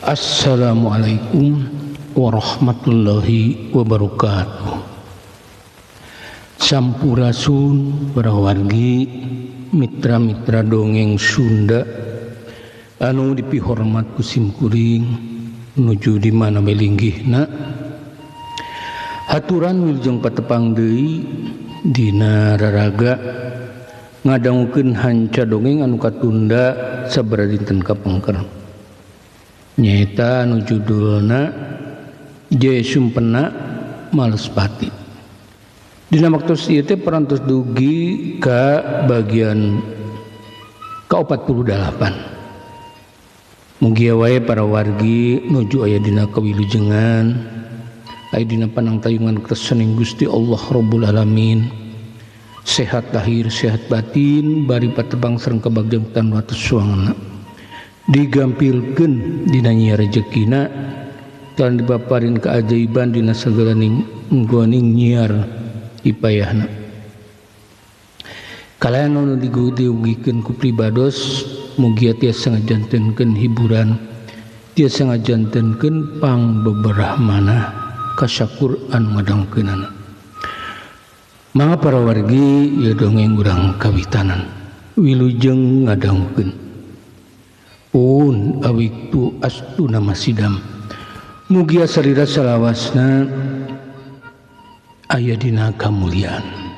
Assalamualaikum warahmatullahi wabarakatuh. Sampurasun para wargi mitra-mitra dongeng Sunda anu dipihormat ku simkuring nuju di mana melinggihna. Haturan wilujeng patepang deui dina raraga ngadangukeun hanca dongeng anu katunda sabaraha dinten kapengker. Nyaeta anu judulna Jaya Sumpena Malespati. Dina waktos ieu teh parantos dugi ka bagian ka-48. Mugia wae para wargi nuju aya dina kawilujengan, aya dina panangtayungan kesening Gusti Allah Rabbul Alamin. Sehat lahir, sehat batin, bari patebang sareng kabagjan wates suangna. Digampilkeun dina nyiar rejekina, lan dipaparin keajaiban dina sagala ning nyiar ipayahna. Kalayan anu diugikeun ku pribados mugia tiasa ngajantenkeun hiburan, tiasa ngajantenkeun pangbeberah manah kasyakur anu ngadangkeunana. Mangga para wargi ieu dongeng urang kawitanan wilujeng ngadangkeun. Pun awiktu astuna masidam mugia salira salawasna aya dina kamuliaan.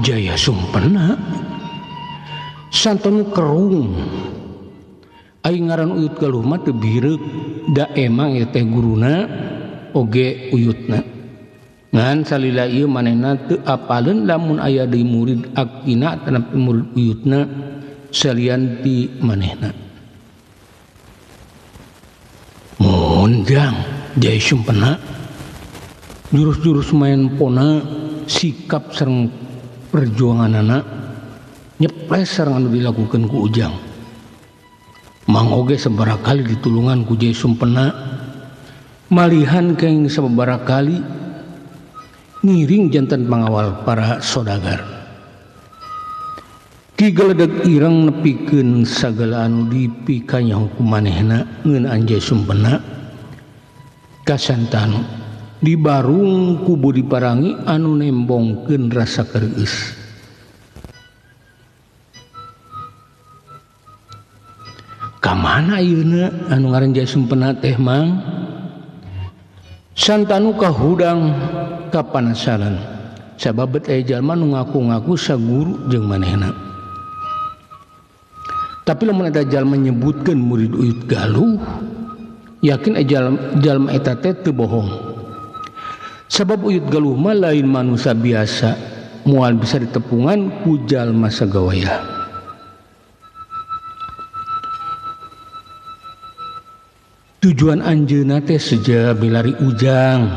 Jaya Sumpena Santanu kerung aing ngaran Uyut Galuh mah teu bireuk da emang ieu teh guruna oge uyutna ngan salila ieu manehna teu apaleun lamun aya deui murid akina tanapi murid uyutna salian ti manehna. Mun jang Jaya Sumpena jurus-jurus main pona sikap sareng perjuangan anak nyeples sareng anu dilakukan ku Ujang. Mang oge sabaraha kali ditulungan ku Jaya Sumpena, malihan keng sabaraha kali ngiring jantan pangawal para sodagar. Ki Geledeg Ireng nepikeun sagala anu dipikanya ku manehna ngeunaan Jaya Sumpena ka Santanu dibarung ku Budi Parangi anu nembongkeun rasa keureueus. Ka mana ayeuna anu ngaran Jaya Sumpena teh Mang? Santanu kahudang kapanasaran sabab bet aya jalma nu ngaku-ngaku saguru jeung manehna. Tapi lamun eta jalma nyebutkeun murid Uyut Galuh, yakin aya jalma eta teh teu bohong. Sabab Uyut Galuh mah lain manusia biasa, moal bisa ditepungan ku jalma sagawayah. Tujuan anjeunna teh seja milari Ujang,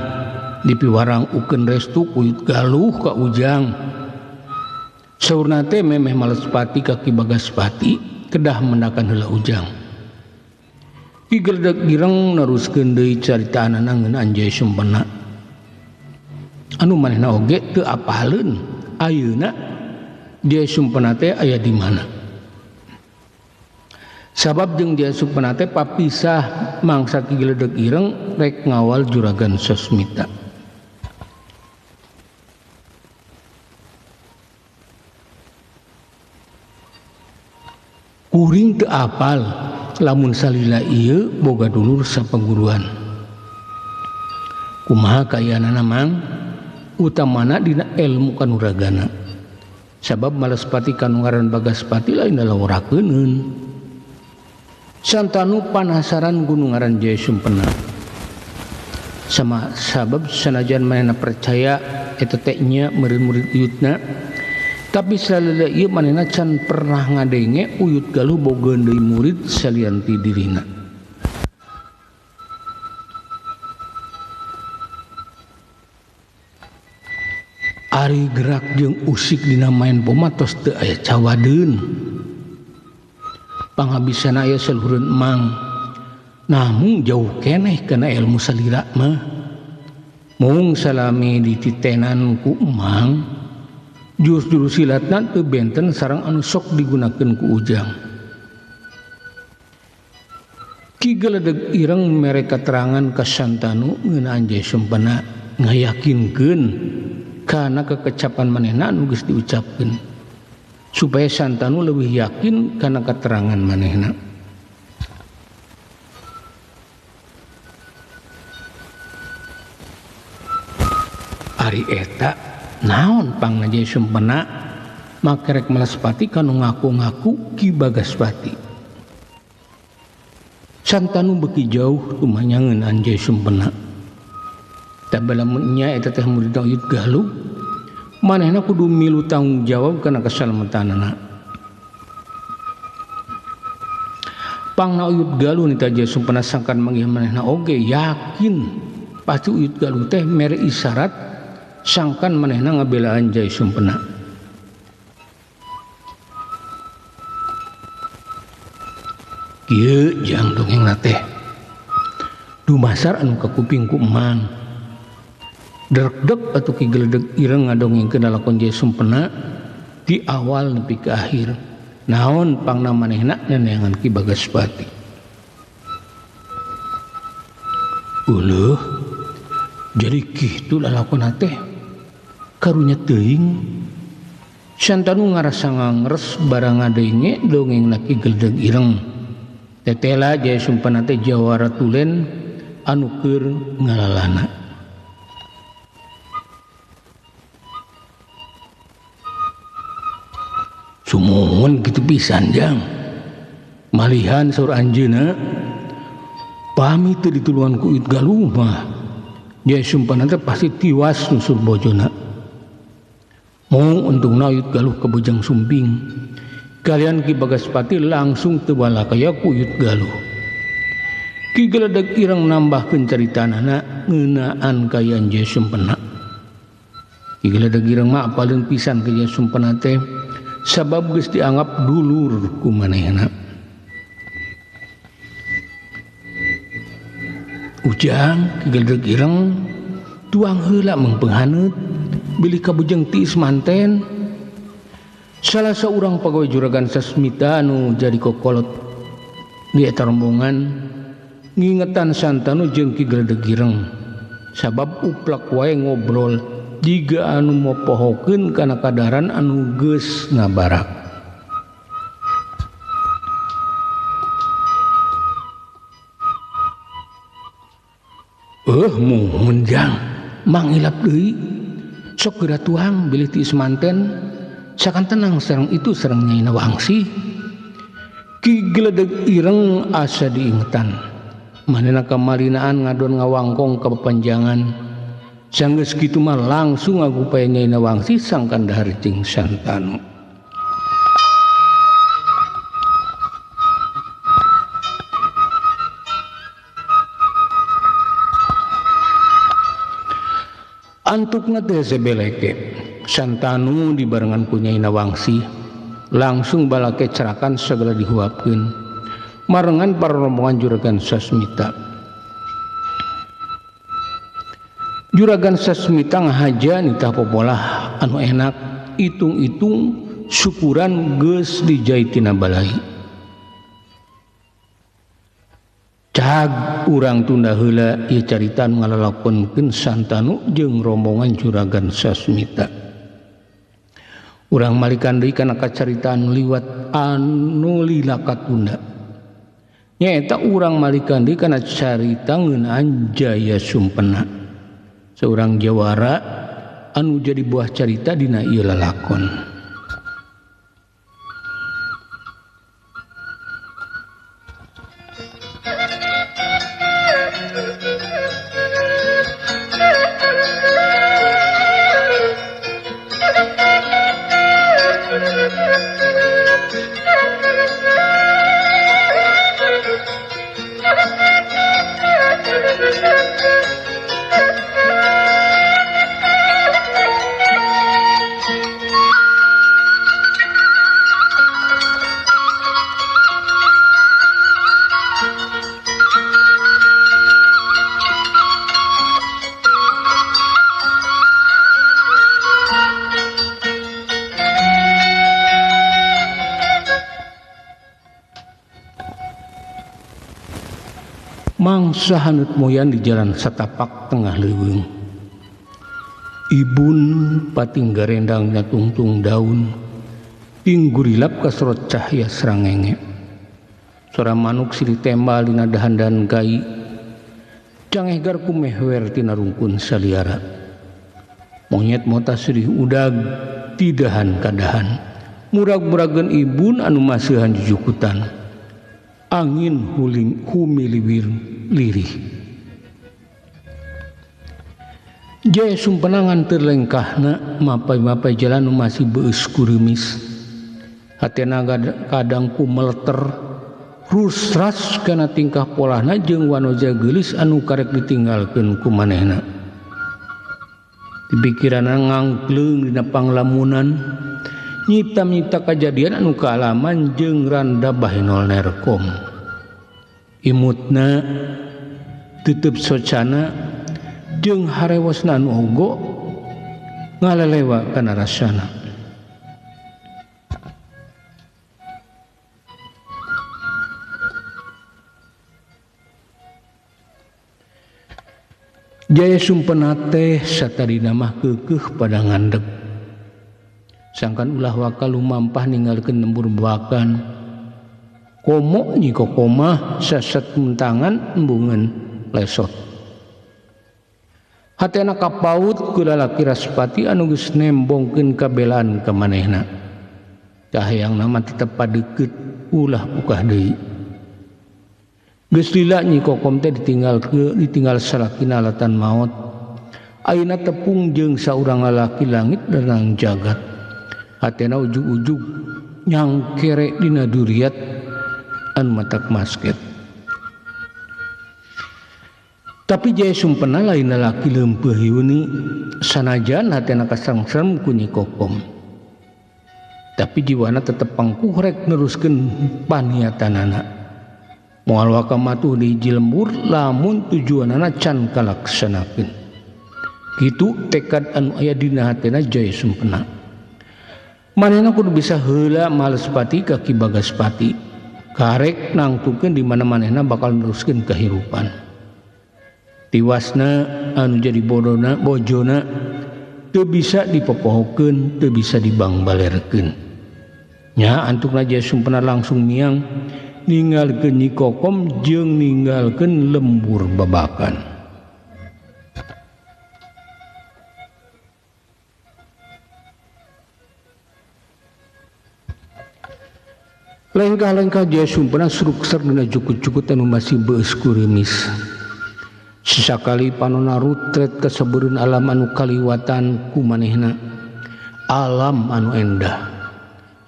dipiwarang ukeun restu Uyut Galuh ka Ujang. Saurna teh memeh Malespati ka Ki Bagaspati kedah mendakan heula Ujang. Ki Geledeg Ireng neruskeun deui caritaanana ngeunaan Jaya Sumpena. Anu manehna oge teu apaleun ayeuna Jaya Sumpena teh aya di mana. Sabab jeung Jaya Sumpena teh papisah mangsa Ki Geledeg Ireng rek ngawal Juragan Sasmita. Kuring teu apal lamun salila ieu boga dulur sapaguruan. Kumaha kayaanana Mang? Utamana dina ilmu kanuragana. Sabab Malespati kanu ngaran Bagaspati lain lalaworakeuneun. Santanu panasaran gunung ngaran Jaya Sumpena. Sama sabab sanajan manehna percaya eta teh nya murid-murid uyutna tapi salila ieu manehna can pernah ngadenge Uyut Galuh boga deui murid salian ti dirina. Ari gerak jeung usik dina main poma tos teu aya cawadeun. Panghabisana aya saluhureun emang. Namun jauh keneh kana ilmu salira mah. Mung salami dititenan ku emang, jurus-jurus silatna teu benten sareng anu sok digunakeun ku Ujang. Ki Geledeg Ireng mere katerangan ka Santanu ngeunaan Jaya Sumpena ngayakinkeun kana kekecapan manehna anu geus diucapkeun supaya Santanu leuwih yakin kana keterangan manehna. Ari eta naon pangna Jaya Sumpena makerek Malaspati kanu ngaku-ngaku Ki Bagaspati. Santanu beuki jauh tumanyangeun Jaya Sumpena. Tabalamun nya eta teh murid Uyut Galuh manehna kudu milu tanggung jawab kana kesalamatanana. Pangna Uyut Galuh nita Jaya Sumpena sangkan manggih manehna oge yakin pasti Uyut Galuh teh mere isyarat sangkan manehna ngabelaan Jaya Sumpena. Kieu jang dongengna teh dumasar anu kakuping ku emang. Deg-deg atuh Ki Geledeg Ireng ngadongengkeun lalakon Jaya Sumpena di awal nepi ka akhir. Naon pangna manehna neneangan Ki Bagaspati. Uluh jadi kitu lalakon teh karunya teuing. Santanu ngarasa ngangres barang ngadenge dongengna Ki Geledeg Ireng. Tetela Jaya Sumpena teh jawara tulen anu keur ngalalana. Sumuhun kitu pisan jang. Malihan saur anjeunna pami teu ditulungan ku Uyut Galuh mah Jaya Sumpena teh pasti tiwas nyusul bojona. Mung untungna Uyut Galuh kabojang sumping. Kalian Ki Bagaspati langsung teu balakaya ku Uyut Galuh. Ki Geledeg Ireng nambahkeun caritanana ngeunaan kaayaan Jaya Sumpena. Ki Geledeg Ireng mah apaleun pisan ka Jaya Sumpena teh sabab geus dianggap dulur ku manehna. Ujang Ki Geledeg Ireng tuang heula mengpenghaneut bilih kabujeng tiis manten. Salah seorang pegawai Juragan Sasmita anu jadi kokolot di eta rombongan ngingetan Santanu jeung Ki Geledeg Ireng sabab uplak wae ngobrol jiga anu mopohokeun kana kadaran anu geus ngabarak. Muhun jang mangilap deui sok geura tuang bilih tiis manten sakan tenang sareng itu sareng Nyai Nawangsi. Ki Geledeg Ireng asa diingetan manehna kamarinaan ngadon ngawangkong ka papanjangan. Sanggeus kitu mah langsung ngagupaya Nyai Nawangsi sangkan dahar jeung Santanu. Antukna teh sebeleke Santanu dibarengan ku Nyai Nawangsi langsung balake cerakan segala dihuapkeun marengan para rombongan Juragan Sasmita. Juragan Sasmita ngahaja nitah popolah anu enak itung-itung syukuran geus dijaitina balai. Cag urang tunda heula ieu carita anu ngalalakonkeun Santanu jeung rombongan Juragan Sasmita. Urang malikan deui kana kacaritaan liwat anu lila katunda. Nyaeta urang malikan deui kana carita ngeunaan Jaya Sumpena. Seorang jawara anu jadi buah carita dina ieu lalakon. Mangsa haneut moyan di jalan satapak tengah leuweung. Ibun pating garendang nyatungtung daun, tinggurilap kasorot cahya srangenge. Sora manuk silih tembal dina dahan-dahan kai. Cangehgar kumehwer tina rungkun saliara. Monyet mota sirih udag tidahan kadahan. Murag-murageun ibun anu maseuhan jujukutan. Angin huling humiliwir lirih. Jaya Sumpenangan terlengkahna mapai-mapai jalan masih beus kurumis. Hatena kadang ku meleter rusras kana tingkah polahna jeung wanoja geulis anu karek ditinggalkeun ku manehna. Dipikiranna ngangkleung dina panglamunan, nyipta-nyipta kajadian anu kaalaman jeung randa bahenol nerkom. Imutna tetep socana jeung harewosna anu ogo ngalelewa kana rasana. Jaya Sumpena teh satadina mah keukeuh pada ngandeg. Sangkan ulah waka lumampah ninggalkeun lembur babakan. Komo nyi kokomah saset mentangan embungeun lesot. Hatena kapaut ku lalaki Raspati anu geus nembongkeun kabelaan ka manehna. Kahayangna mah tetep padeukeut ulah bukah deui. Geus lila Nyi Kokom teh ditinggal salakina alatan maot. Ayeuna tepung jeung saurang lalaki langit derang jagat. Hatena ujug-ujug nyangkere dina duriat anu matak masket. Tapi Jaya Sumpena lain lalaki leumpeuh yuni sanajan hatena kasangsem ku Nyi Kokom. Tapi jiwana tetep pangkuh rek neruskeun paniatanana. Moal waka matuh di hiji lembur lamun tujuanana can kalaksanakeun. Kitu tekad anu aya dina hatena Jaya Sumpena. Manehna kudu bisa heula Malespati ka Ki Bagaspati. Karek nangtukeun di mana manehna bakal neruskeun kahirupan. Tiwasna anu jadi bodona bojona teu bisa dipopohokeun, teu bisa dibangbalerkeun. Nya antukna Jaya Sumpena langsung miang ninggalkeun Nyi Kokom jeung ninggalkeun lembur babakan. Lengkah-lengkah Jaya Sumpena surukser dina jukut-jukut anu masih beus kurumis. Sesakali panona rutret kasebeureun alam anu kaliwatan ku manehna. Alam anu endah.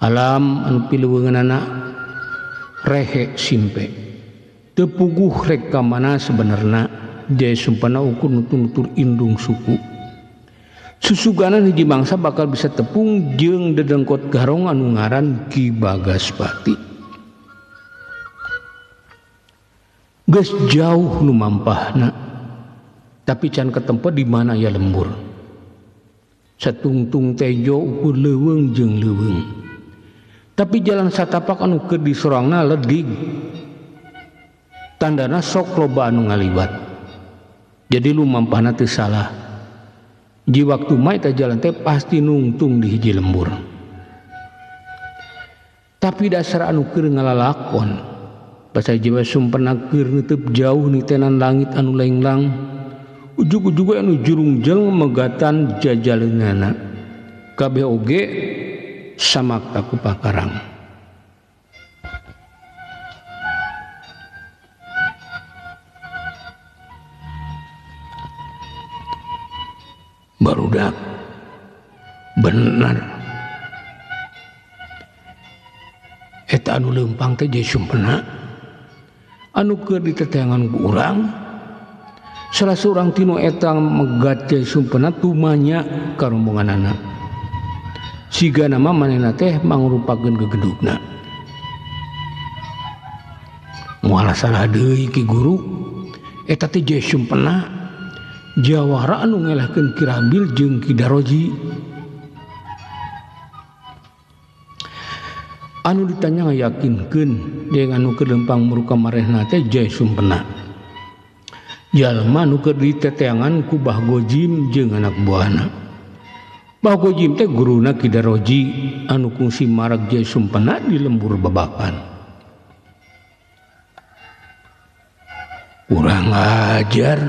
Alam anu piluweunganana rehe simpe. Teu puguh rek ka mana sebenarna Jaya Sumpena ukur nutur-nutur indung suku. Susuganan hiji bangsa bakal bisa tepung jeung dedengkot garong anu ngaran Ki Bagaspati. Geus jauh lumampahna, tapi can ketempo di mana ya lembur. Satungtung tejo ukur leuweung jeung leuweung. Tapi jalan satapak anu keur disorangna ledig. Tandana sok loba anu ngaliwat. Jadi lumampahna teu salah. Di waktu mah eta jalan teh pasti nungtung di hiji lembur. Tapi dasar anu keur ngalalakon, basa Jaya Sumpena keur neuteub jauh nitenan langit anu lenglang, ujug-ujug anu jurungjeng megatan jajaleunana. Kabeh oge samakta ku pakarang. Barudak bener eta anu leumpang teh Jaya Sumpena anu keur diteteangan ku urang. Salah seorang tinu eta megat Jaya Sumpena tumanya ka rombonganana. Siga nama manehna teh mangrupakeun gegedugna. Moal salah deui Ki Guru, eta teh Jaya Sumpena jawara anu ngelehkeun Ki Rabil jeung Ki Daroji. Anu ditanya ngayakinkeun jeung anu keur leumpang muruka marehna teh Jaya Sumpena. Jalma nu keur diteteangan ku Bah Gojim jeung anak buahna. Bah Gojim teh guruna Ki Daroji anu kungsi marag Jaya Sumpena di lembur babakan. Kurang ajar.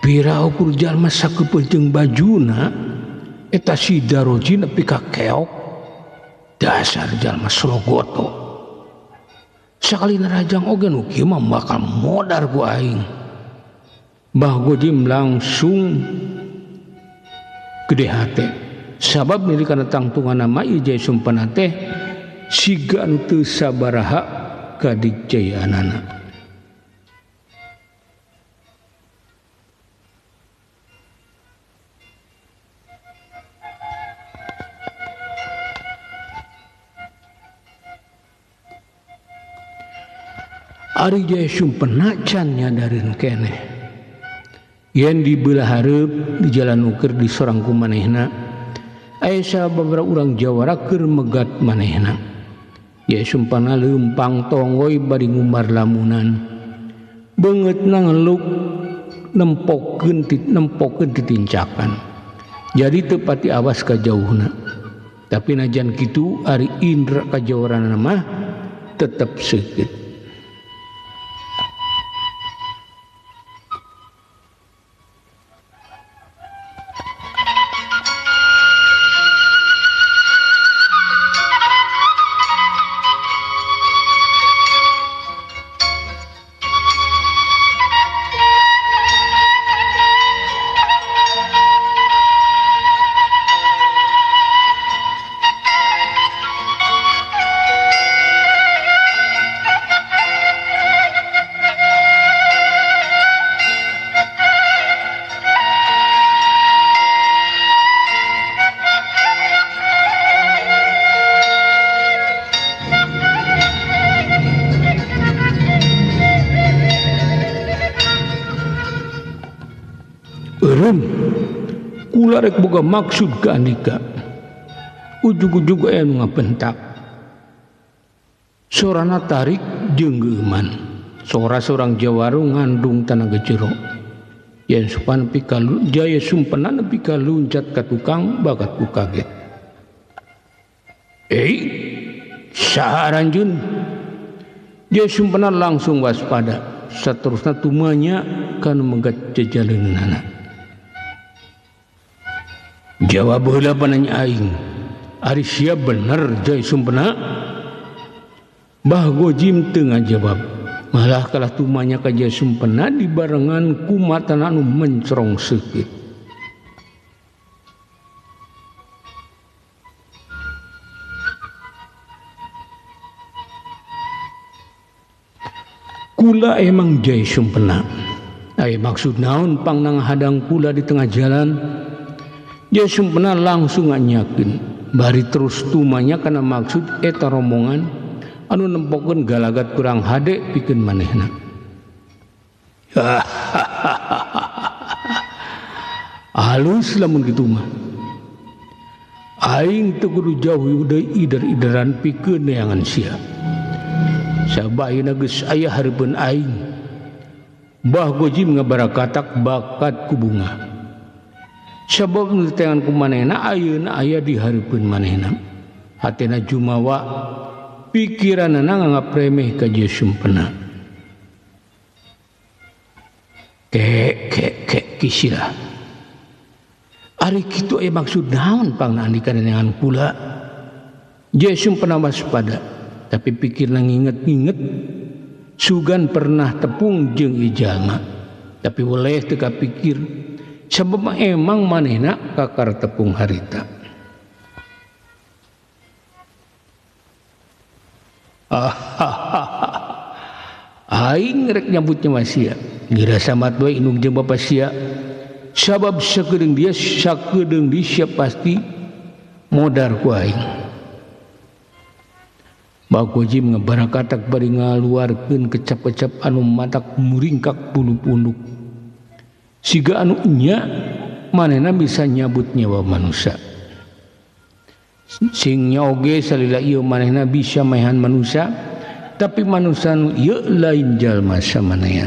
Pira ukur jalma sakeupeun jeung bajuna eta si Daroji nepi ka keok. Dasar jalma slogoto. Sakali narajang oge nu kieu mah bakal modar ku aing. Bah Gojim langsung gede hate. Sabab milik kana tangtungan nama ieu Jaya Sumpena teh siga anu teu sabaraha kadikjayaanana. Ari Jaya Sumpena can nyadarin keneh. Yen dibelah hareup di jalan ukur di sorang ku manehna aya sababaraha urang jawara keur megat manehna. Jaya Sumpena leumpang tonggoy bari ngumbar lamunan. Beungeutna ngeluk nempokeun titincakan. Jadi teu pati awas ka jauhna. Tapi najan kitu ari indra kajawaranana mah tetep seukeut. Kula rek boga maksud ka andika. Ujug-ujug aya nu ngabentak. Sorana tarik jeung geuman. Sora sorang jawaru ngandung tanaga jero. Yen supan pikalu Jaya Sumpena nepi ka luncat ka tukang bakat ku kaget. Saha aranjeun? Jaya Sumpena langsung waspada. Saterusna tumanya kana megat jejaleunana. Jawab heula pananya aing. Ari sia bener Jaya Sumpena? Bah Gojim teu ngajawab. Malah kalah tumanya ka Jaya Sumpena dibarengan ku matana anu mencerong seukeut. Kula emang Jaya Sumpena. Aya maksud naon pangnang hadang kula di tengah jalan? Jaya Sumpena langsung nganyakeun bari terus tumanya kana maksud eta rombongan anu nempokeun galagat kurang hade pikeun manehna. Halus lamun kitu mah. Aing teu kudu jauh deui ider-ideran pikeun neangan sia. Sabab ayeuna geus aya hareupeun aing. Bah Gojim ngabarakatak bakat ku bunga. Sabab nu diteangan ku manehna ayeuna aya di hareupeun manehna. Hatena jumawa pikiranana nganggap remeh ka Jaya Sumpena. Ke ke ke kisirah. Ari kitu aya maksud naon pangna andika neangan kula? Jaya Sumpena waspada, tapi pikirna nginget-nginget sugan pernah tepung jeung ieu jalma. Tapi weleh teu kapikir sebab emang manehna kakar tepung harita. Aing rek nyambutnya sia. Geura samat we indung jeung bapa sia. Sabab sakedeung dia sakedeung di sia pasti modar ku aing. Bah Gojim ngabarakatak bari ngaluarkeun kecap-kecap anu matak muringkak bulu punduk. Siga anu nya manehna bisa nyabut nyawa manusia. Sing nyaoge salila ieu manehna bisa maehan manusia, tapi manusia nu ieu lain jalma samanea.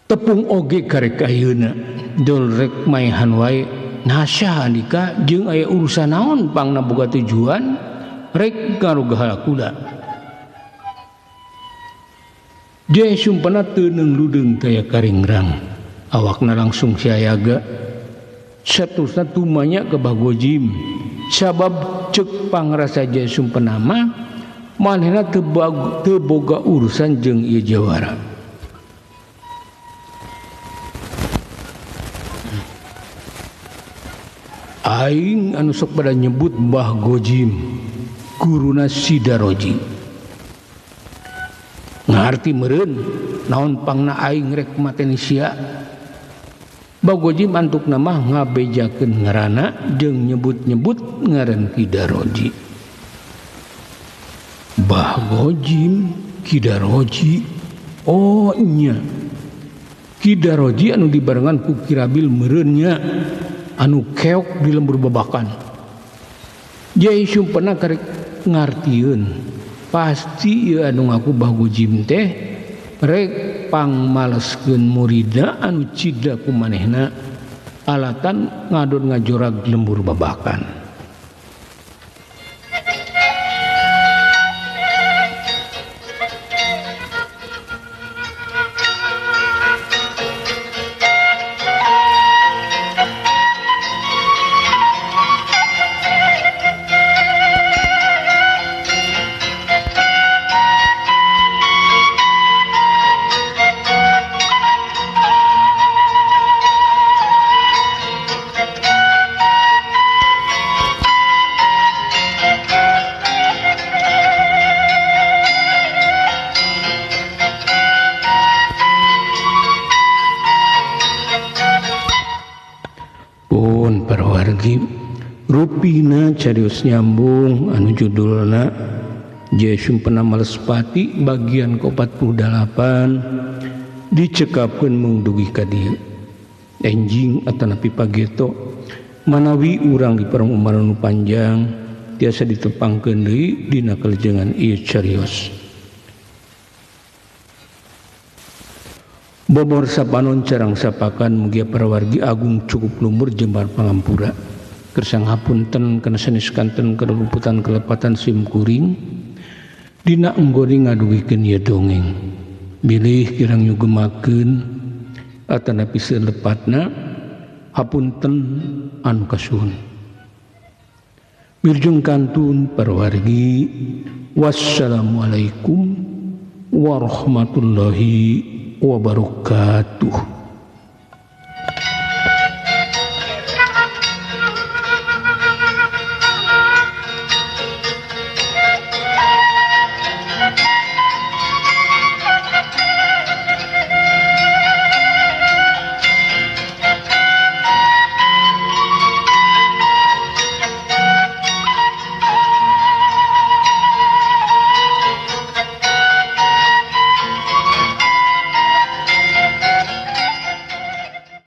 Tepung oge karek ayeuna dol rek maehan wae nasah andika jeung aya urusan naon pangna boga tujuan rek ngarugahala kuda. Jaya Sumpena teu neung ludeung taya karingrang awakna langsung siayaga saterusna tumanya ke Bagojim sabab cek pangrasa Jaya Sumpena mah manehna teu boga urusan jeung ieu jawara. Aing anu sok pada nyebut Mbah Gojim guruna Sidaroji ngarti meureun naon pangna aing rek mateni sia. Mbah Gojim antukna mah ngabejakeun ngaranna jeung nyebut-nyebut ngaran Kidaroji. Mbah Gojim Kidaroji, oh nya Kidaroji anu dibarengan ku Kirabil meureun nya anu keok di lembur babakan. Jaya Sumpena karek ngartieun pasti ieu anu ngaku Mbah Gojim teh rek pangmaleskeun muridna anu cida ku manehna alatan ngadon ngajorag lembur babakan. Rupina carios nyambung anu judulna Jaya Sumpena Malespati bagian ke-48 dicekapkeun mung dugi ka dieu. Enjing atanapi pageto manawi urang di parang nu panjang tiasa ditepangkeun deui dina kalejengan ieu carios. Bobor sapanon carang sapakan mugia parawargi agung cukup lumur jembar pangampura. Kersang hapunten kana sanes kanten kaluputan kelepatan sim kuring dina enggone ngadugikeun ieu dongeng. Bilih kirang nyugemakeun atanapi seulepatna hapunten anu kasuhun. Wilujeng kantun parawargi. Wassalamualaikum warahmatullahi wabarakatuh.